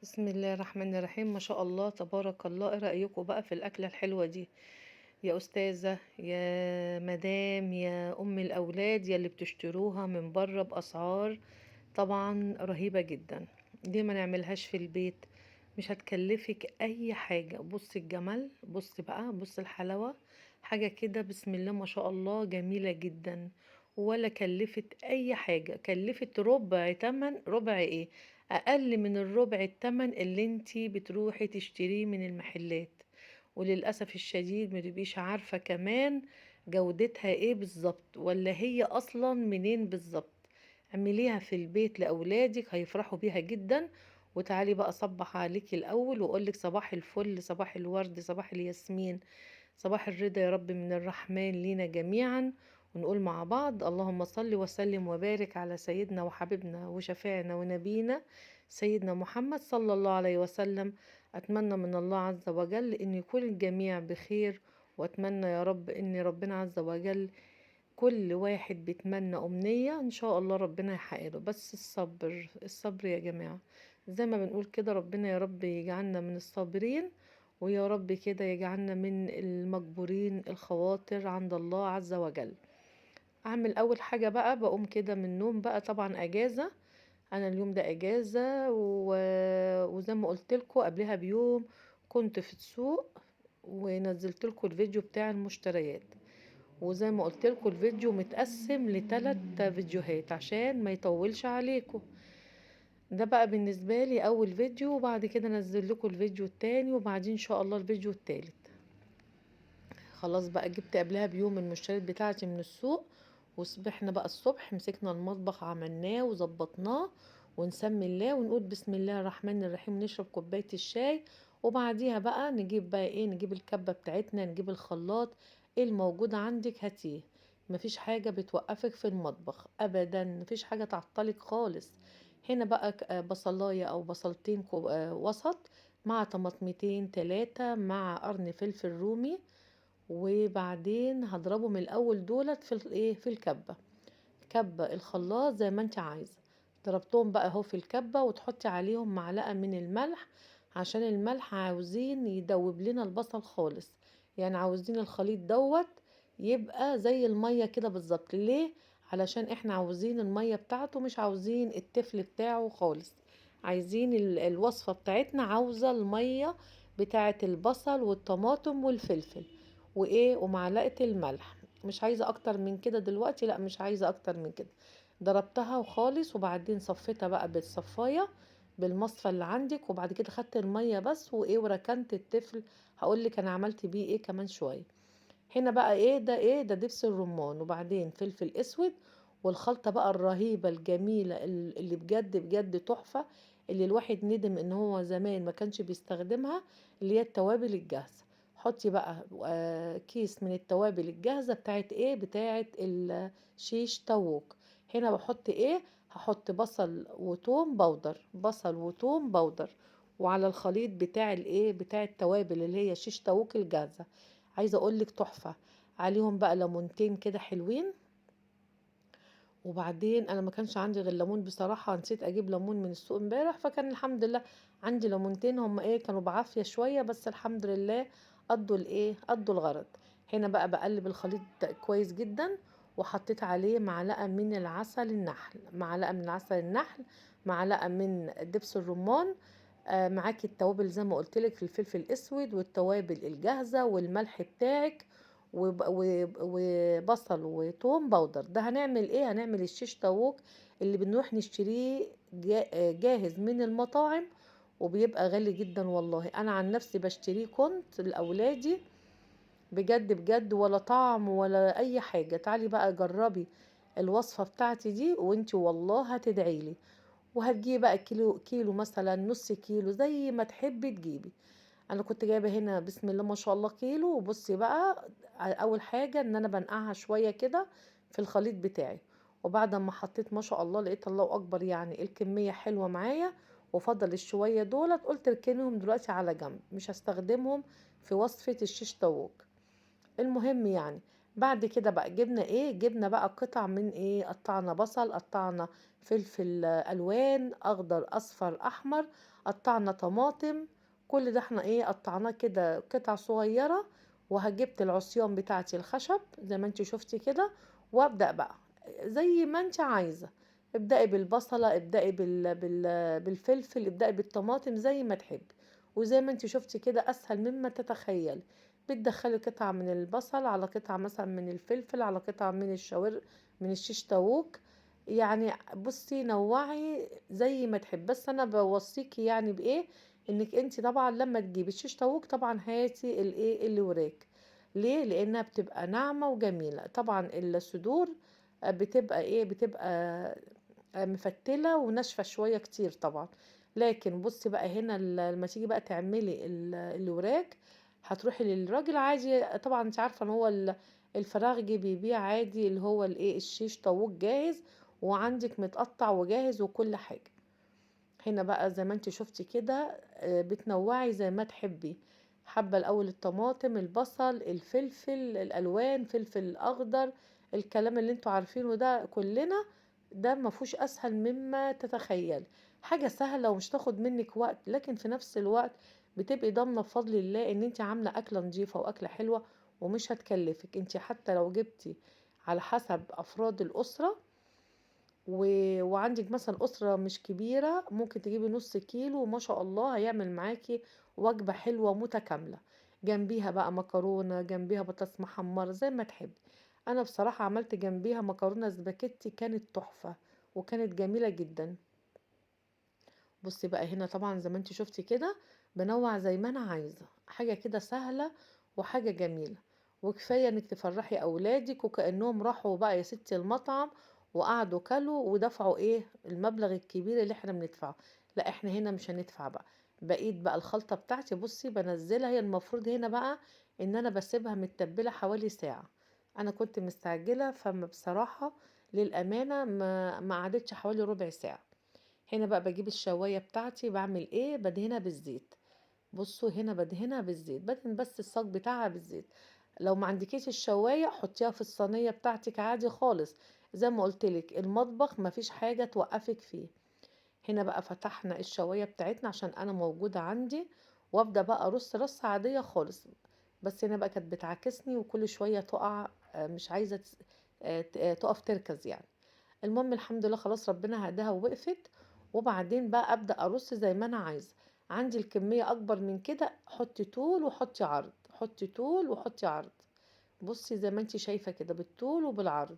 بسم الله الرحمن الرحيم. ما شاء الله تبارك الله. ايه رأيكم بقى في الأكلة الحلوة دي يا أستاذة يا مدام يا أم الأولاد يا اللي بتشتروها من بره بأسعار طبعا رهيبة جدا؟ ليه ما نعملهاش في البيت؟ مش هتكلفك أي حاجة. بصي الجمال، بصي بقى، بصي الحلاوة، حاجة كده بسم الله ما شاء الله جميلة جدا، ولا كلفت أي حاجة. كلفت ربع تمن، ربع إيه، أقل من الربع التمن اللي انتي بتروحي تشتريه من المحلات. وللأسف الشديد ما تبقيش عارفة كمان جودتها ايه بالظبط، ولا هي أصلا منين بالظبط. اعمليها في البيت لأولادك هيفرحوا بيها جدا. وتعالي بقى أصبح عليكي الأول وأقولك صباح الفل، صباح الورد، صباح الياسمين، صباح الرضا يا رب من الرحمن لينا جميعا. ونقول مع بعض اللهم صل وسلم وبارك على سيدنا وحبيبنا وشفيعنا ونبينا سيدنا محمد صلى الله عليه وسلم. أتمنى من الله عز وجل أن يكون الجميع بخير، وأتمنى يا رب أن ربنا عز وجل كل واحد بيتمنى أمنية إن شاء الله ربنا يحقق له. بس الصبر، الصبر يا جماعة، زي ما بنقول كده ربنا يا رب يجعلنا من الصابرين، ويا رب كده يجعلنا من المجبورين الخواطر عند الله عز وجل. أعمل أول حاجة بقى، بقوم كده من النوم بقى، طبعا أجازة، أنا اليوم ده أجازة، وزي ما قلت لكم قبلها بيوم كنت في السوق ونزلت لكم الفيديو بتاع المشتريات، وزي ما قلت لكم الفيديو متقسم لتلات فيديوهات عشان ما يطولش عليكم. ده بقى بالنسبة لي أول فيديو، وبعد كده نزل لكم الفيديو التاني، وبعدين إن شاء الله الفيديو التالت. خلاص بقى جبت قبلها بيوم المشتريات بتاعتي من السوق، وصبحنا بقى الصبح مسكنا المطبخ عملناه وظبطناه، ونسمي الله ونقول بسم الله الرحمن الرحيم، نشرب كوباية الشاي، وبعديها بقى نجيب بقى ايه، نجيب الكبة بتاعتنا، نجيب الخلاط الموجود عندك هاتيه. مفيش حاجة بتوقفك في المطبخ ابدا، مفيش حاجة تعطلك خالص. هنا بقى بصلاية او بصلتين وسط مع طماطمتين 3 مع قرن فلفل رومي، وبعدين هضربهم الاول دولت في الايه، في الكبة، كبة الخلاط زي ما انت عايزة. ضربتهم بقى اهو في الكبة، وتحطي عليهم معلقة من الملح، عشان الملح عاوزين يدوب لنا البصل خالص، يعني عاوزين الخليط دوت يبقى زي المية كده بالظبط. ليه؟ علشان احنا عاوزين المية بتاعته، مش عاوزين التفل بتاعه خالص، عايزين الوصفة بتاعتنا عاوزة المية بتاعة البصل والطماطم والفلفل وايه ومعلقة الملح. مش عايزة اكتر من كده دلوقتي، لا مش عايزة اكتر من كده. ضربتها وخالص، وبعدين صفيتها بقى بالصفاية بالمصفى اللي عندك، وبعد كده خدت المية بس وايه وركنت التفل. هقولك انا عملت بيه ايه كمان شوية. هنا بقى ايه ده، ايه ده، دبس الرمان، وبعدين فلفل اسود، والخلطة بقى الرهيبة الجميلة اللي بجد بجد تحفة، اللي الواحد ندم ان هو زمان ما كانش بيستخدمها، اللي هي التوابل الجاهزة. حطي بقى كيس من التوابل الجاهزة بتاعت ايه، بتاعت الشيش طاووق. هنا بحط ايه، هحط بصل وتوم بودر، بصل وتوم بودر، وعلى الخليط بتاع الايه، بتاع التوابل اللي هي شيش طاووق الجاهزة. عايزة اقولك تحفة. عليهم بقى ليمونتين كده حلوين. وبعدين انا ما كانش عندي غير ليمون بصراحة، نسيت اجيب ليمون من السوق امبارح، فكان الحمد لله عندي ليمونتين، هم ايه كانوا بعافية شوية، بس الحمد لله قضوا الايه، قضوا الغرض. هنا بقى بقلب الخليط كويس جدا، وحطيت عليه معلقة من العسل النحل، معلقة من عسل النحل، معلقة من دبس الرمان، معاكي التوابل زي ما قلت لك، الفلفل الاسود والتوابل الجاهزة والملح بتاعك وبصل وتوم بودر. ده هنعمل ايه، هنعمل الشيش طاووق اللي بنروح نشتريه جاهز من المطاعم، وبيبقى غالي جدا والله. انا عن نفسي بشتريه كنت لاولادي بجد بجد، ولا طعم ولا اي حاجة. تعالي بقى جربي الوصفة بتاعتي دي وانتي والله هتدعيلي. وهتجيبي بقى كيلو مثلا، نص كيلو، زي ما تحبي تجيبي. انا كنت جايبه هنا بسم الله ما شاء الله كيلو. وبصي بقى، اول حاجه ان انا بنقعها شويه كده في الخليط بتاعي، وبعد ما حطيت ما شاء الله لقيت الله اكبر، يعني الكميه حلوه معايا، وفضل الشويه دولت قلت اركنهم دلوقتي على جنب، مش هستخدمهم في وصفه الشيش طاووق. المهم بعد كده بقى جبنا إيه، جبنا بقى قطع من إيه، قطعنا بصل، قطعنا فلفل ألوان، أخضر، أصفر، أحمر، قطعنا طماطم، كل ده احنا إيه قطعناه كده قطع صغيرة. وهجبت العصيان بتاعتي الخشب زي ما انت شفتي كده، وابدأ بقى زي ما انت عايزة، ابدأي بالبصلة، ابدأي بالفلفل، ابدأي بالطماطم زي ما تحبي. وزي ما انت شفتي كده اسهل مما تتخيلي. بتدخلي قطعة من البصل على قطعة مثلا من الفلفل على قطعة من الشاور من الشيش طاووق، يعني بصي نوعي زي ما تحب. بس انا بوصيكي يعني بايه، انك انت طبعا لما تجيبي الشيش طاووق طبعا هاتي الايه اللي وراك. ليه؟ لانها بتبقى ناعمة وجميلة. طبعا الصدور بتبقى ايه، بتبقى مفتلة وناشفة شوية كتير طبعا. لكن بصي بقى هنا لما تيجي بقى تعملي الوراك، هتروحي للراجل عادي، طبعا انت عارفة ان هو الفراخجي بيبيع عادي اللي هو الايه الشيش طاووق جاهز، وعندك متقطع وجاهز وكل حاجة. هنا بقى زي ما انت شفتي كده، بتنوعي زي ما تحبي. حابة الاول الطماطم، البصل، الفلفل الالوان، فلفل اخضر، الكلام اللي انتوا عارفينه ده كلنا، ده ما فيهوش اسهل مما تتخيل. حاجة سهلة ومش تاخد منك وقت، لكن في نفس الوقت بتبقي ضامنة بفضل الله ان انت عاملة اكلة نظيفة واكلة حلوة ومش هتكلفك. انت حتى لو جبتي على حسب افراد الاسرة، وعندك مثلا اسرة مش كبيرة، ممكن تجيبي نص كيلو وما شاء الله هيعمل معاكي وجبة حلوة متكاملة، جنبيها بقى مكرونة، جنبيها بطاطس محمرة، زي ما تحبي. انا بصراحة عملت جنبيها مكرونة سباكيتي كانت تحفة وكانت جميلة جدا. بصي بقى هنا طبعا زي ما انت شفتي كده بنوع زي ما انا عايزة، حاجة كده سهلة وحاجة جميلة، وكفاية انك تفرحي اولادك وكأنهم راحوا بقى يا ستي المطعم وقعدوا كلوا ودفعوا ايه المبلغ الكبير اللي احنا بندفعه. لا احنا هنا مش هندفع بقى. بقيت بقى الخلطة بتاعتي بصي بنزلها، هي المفروض هنا بقى ان انا بسيبها متبلة حوالي ساعة، انا كنت مستعجلة فما بصراحة للأمانة ما قعدتش حوالي ربع ساعة. هنا بقى بجيب الشواية بتاعتي، بعمل ايه، بدهنها بالزيت. بصوا هنا بدهنها بالزيت، بدهن بس الصاج بتاعها بالزيت. لو ما عندكيش الشواية حطيها في الصينية بتاعتك عادي خالص، زي ما قلتلك المطبخ ما فيش حاجة توقفك فيه. هنا بقى فتحنا الشواية بتاعتنا عشان انا موجودة عندي، وابدأ بقى ارص رصة عادية خالص. بس هنا بقى كانت بتعاكسني وكل شوية تقع، مش عايزة تقف تركز يعني. المهم الحمد لله خلاص ربنا هداها ووقفت. وبعدين بقى ابدأ ارص زي ما انا عايزة. عندي الكمية اكبر من كده، حطي طول وحطي عرض، حطي طول وحطي عرض. بصي زي ما انتي شايفة كده بالطول وبالعرض.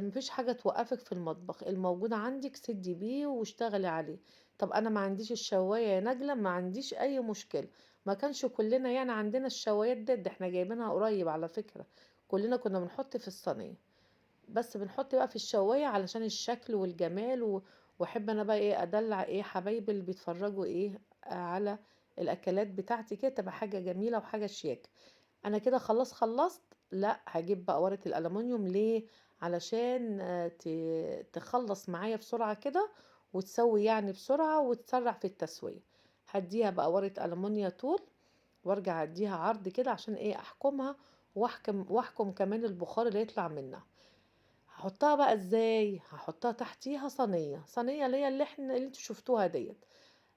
مفيش حاجة توقفك في المطبخ، الموجود عندك سدي بيه واشتغلي عليه. طب انا ما عنديش الشواية يا نجلة، ما عنديش اي مشكلة، ما كانش كلنا عندنا الشوايات دي، ده احنا جايبينها قريب على فكرة، كلنا كنا بنحط في الصينية، بس بنحط بقى في الشواية علشان الشكل والجمال، واحب انا بقى ايه ادلع ايه حبايبي اللي بيتفرجوا ايه على الاكلات بتاعتي كده، تبقى حاجة جميلة وحاجة شياكة. انا كده خلاص خلصت، لا هجيب بقى ورقة الألمنيوم. ليه؟ علشان تخلص معايا بسرعة كده وتسوي بسرعة وتسرع في التسوية. هديها بقى ورقة ألمنيا طول، وارجع اديها عرض كده عشان ايه احكمها، واحكم كمان البخار اللي يطلع منها. هحطها بقى ازاي؟ هحطها تحتيها صينية، صينية اللي هي اللي انتوا شفتوها ديت،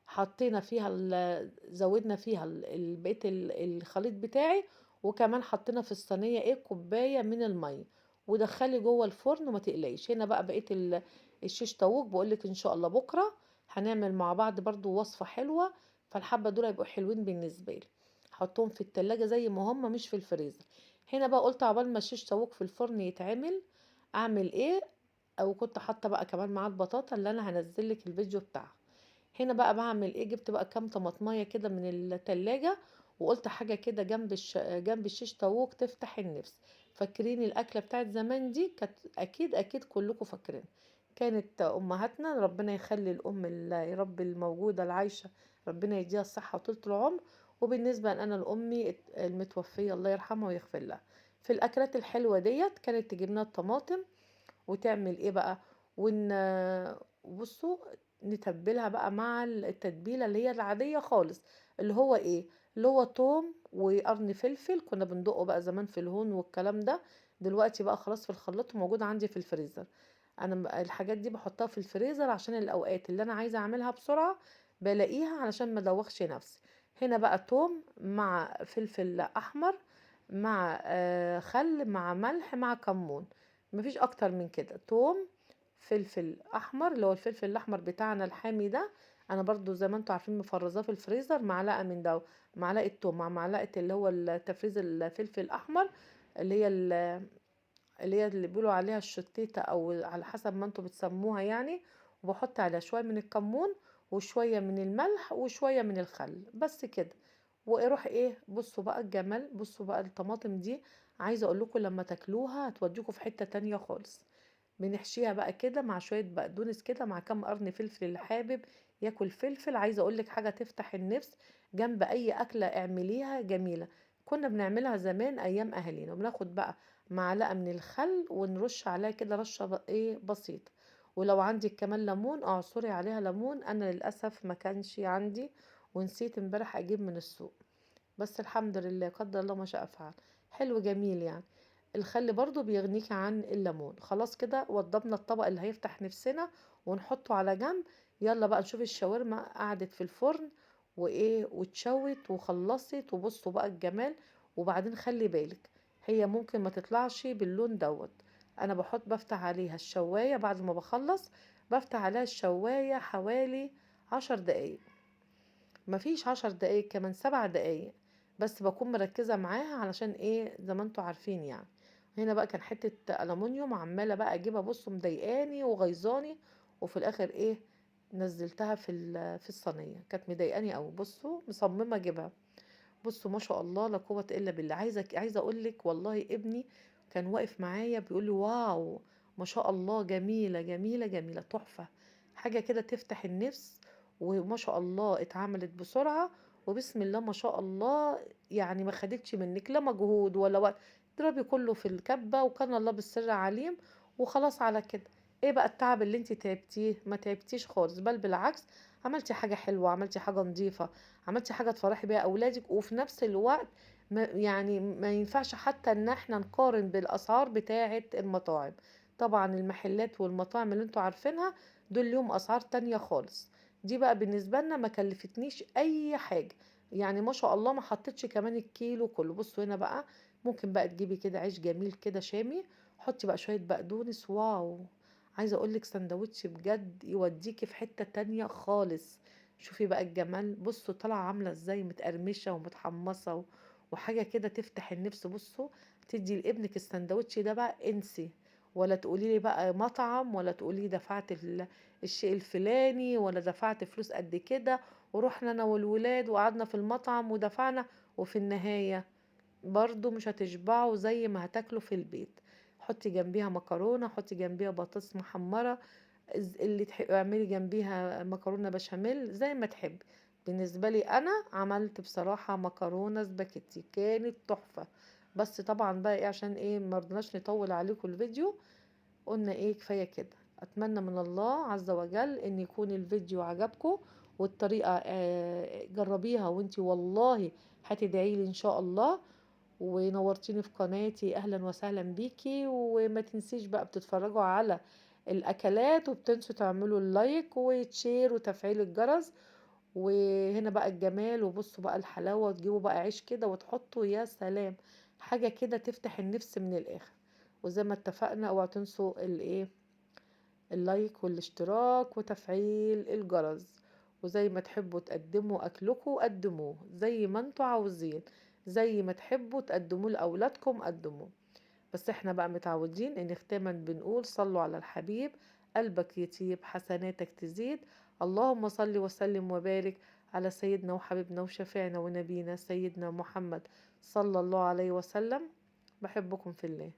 حطينا فيها زودنا فيها بقية الخليط بتاعي، وكمان حطينا في الصينية ايه كوباية من المية، ودخلي جوه الفرن وما تقلقيش. هنا بقى بقية الشيش طاووق، بقولك ان شاء الله بكرة هنعمل مع بعض برضو وصفة حلوة، فالحبة دول هيبقوا حلوين بالنسبة لي. حطهم في التلاجة زي ما هم، مش في الفريزر. هنا بقى قلت عقبال ما الشيش طاووق في الفرن يتعمل اعمل ايه، او كنت حاطه بقى كمان معاه البطاطا اللي انا هنزل لك الفيديو بتاعها. هنا بقى بعمل ايه، جبت بقى كام طماطمايه كده من التلاجة، وقلت حاجه كده جنب الشيش طاووق تفتح النفس. فاكرين الاكله بتاعت زمان دي؟ كانت اكيد اكيد كلكم فاكرين، كانت امهاتنا ربنا يخلي الام يا رب الموجوده العايشه، ربنا يديها الصحه وطولة العمر. وبالنسبه انا لامي المتوفيه الله يرحمها ويغفر لها، في الاكلات الحلوه ديت كانت تجيب لنا الطماطم وتعمل ايه بقى، بصوا نتبلها بقى مع التتبيله اللي هي العاديه خالص، اللي هو ايه؟ اللي هو توم وقرن فلفل، كنا بندقه بقى زمان في الهون والكلام ده، دلوقتي بقى خلاص في الخلاط وموجود عندي في الفريزر. انا الحاجات دي بحطها في الفريزر عشان الاوقات اللي انا عايزه اعملها بسرعة بلاقيها، علشان ما ادوخش نفسي. هنا بقى توم مع فلفل احمر مع خل مع ملح مع كمون، مفيش اكتر من كده. توم، فلفل احمر اللي هو الفلفل الاحمر بتاعنا الحامي ده، انا برضو زي ما انتوا عارفين مفرزاه في الفريزر، معلقه من ده، معلقه توم مع معلقه اللي هو التفريز الفلفل الاحمر اللي هي اللي بيقولوا عليها الشطيطه او على حسب ما انتوا بتسموها يعني. وبحط عليها شوية من الكمون وشوية من الملح وشوية من الخل، بس كده. واروح ايه، بصوا بقى الجمال، بصوا بقى الطماطم دي، عايزه اقول لكم لما تاكلوها هتوديكم في حتة تانية خالص. بنحشيها بقى كده مع شوية بقدونس كده مع كام قرن فلفل، اللي حابب ياكل فلفل. عايزه اقول لك حاجة تفتح النفس جنب اي اكله اعمليها جميلة. كنا بنعملها زمان ايام اهالينا. وبناخد بقى معلقه من الخل ونرش عليها كده رشه بسيطة، ولو عندك كمان ليمون اعصري عليها ليمون. انا للاسف ما كانش عندي ونسيت امبارح اجيب من السوق، بس الحمد لله قدر الله ما شاء فعل. حلو جميل يعني. الخل برضو بيغنيك عن الليمون. خلاص كده وضبنا الطبق اللي هيفتح نفسنا ونحطه على جنب. يلا بقى نشوف الشاورما قعدت في الفرن وايه واتشوت وخلصت، وبصوا بقى الجمال. وبعدين خلي بالك هي ممكن ما تطلعش باللون دوت، انا بفتح عليها الشواية بعد ما بخلص، بفتح عليها الشواية حوالي 10 دقايق، مفيش 10 دقايق، كمان 7 دقايق بس، بكون مركزة معاها علشان ايه زي ما انتوا عارفين يعني. هنا بقى كان حتة ألمونيوم عمالة بقى اجيبها، بصوا مضايقاني وغيظاني، وفي الاخر ايه نزلتها في الصينية، كانت مضايقاني قوي. بصوا مصممة اجيبها. بصوا ما شاء الله لا قوة الا بالله. عايزة اقول لك والله ابني كان واقف معايا بيقول لي واو ما شاء الله، جميلة جميلة جميلة تحفة، حاجة كده تفتح النفس، وما شاء الله اتعملت بسرعة، وبسم الله ما شاء الله، يعني ما خدتش منك لا مجهود ولا وقت، اضربي كله في الكبة وكان الله بالسر عليم، وخلاص على كده. ايه بقى التعب اللي انت تعبتيه؟ ما تعبتيش خالص، بل بالعكس عملتي حاجة حلوة، عملتي حاجة نظيفة، عملتي حاجة تفرحي بيها اولادك، وفي نفس الوقت ما ينفعش حتى ان احنا نقارن بالاسعار بتاعة المطاعم. طبعا المحلات والمطاعم اللي انتوا عارفينها دول ليهم اسعار تانية خالص، دي بقى بالنسبة لنا ما كلفتنيش اي حاجة، يعني ما شاء الله ما حطيتش كمان الكيلو كله. بصوا هنا بقى ممكن بقى تجيبي كده عيش جميل كده شامي، حطي بقى شوية بقدونس، واو عايزة اقولك سندوتش بجد يوديكي في حتة تانية خالص. شوفي بقى الجمال، بصوا طالعة عاملة ازاي، متقرمشة ومتحمصة وحاجة كده تفتح النفس. بصوا تدي لابنك السندوتش ده بقى انسي، ولا تقولي لي بقى مطعم، ولا تقولي لي دفعت الشيء الفلاني، ولا دفعت فلوس قد كده، ورحنا انا والولاد وقعدنا في المطعم ودفعنا، وفي النهاية برضو مش هتشبعوا زي ما هتاكلوا في البيت. حطي جنبيها مكرونة، حطي جنبيها بطاطس محمرة، اللي اعملي جنبيها مكرونة بشاميل زي ما تحبي. بالنسبة لي أنا عملت بصراحة مكرونة سباكيتي كانت تحفة، بس طبعا بقى إيه عشان إيه ما رضناش نطول عليكم الفيديو، قلنا إيه كفاية كده. أتمنى من الله عز وجل إن يكون الفيديو عجبكم، والطريقة جربيها وانتي والله هتدعي لي إن شاء الله. ونورتيني في قناتي، أهلا وسهلا بيكي. وما تنسيش بقى بتتفرجوا على الأكلات وبتنسوا تعملوا ال like و share وتفعيل الجرس. وهنا بقى الجمال، وبصوا بقى الحلاوة، وتجيبوا بقى عيش كده وتحطوا، يا سلام، حاجة كده تفتح النفس من الآخر. وزي ما اتفقنا اوعوا تنسوا ال like والاشتراك وتفعيل الجرس. وزي ما تحبوا تقدموا أكلكم قدموه زي ما انتوا عاوزين، زي ما تحبوا تقدموه لأولادكم قدموه. بس احنا بقى متعودين ان ختاما بنقول صلوا على الحبيب، قلبك يطيب حسناتك تزيد. اللهم صل وسلم وبارك على سيدنا وحبيبنا وشفيعنا ونبينا سيدنا محمد صلى الله عليه وسلم. بحبكم في الله.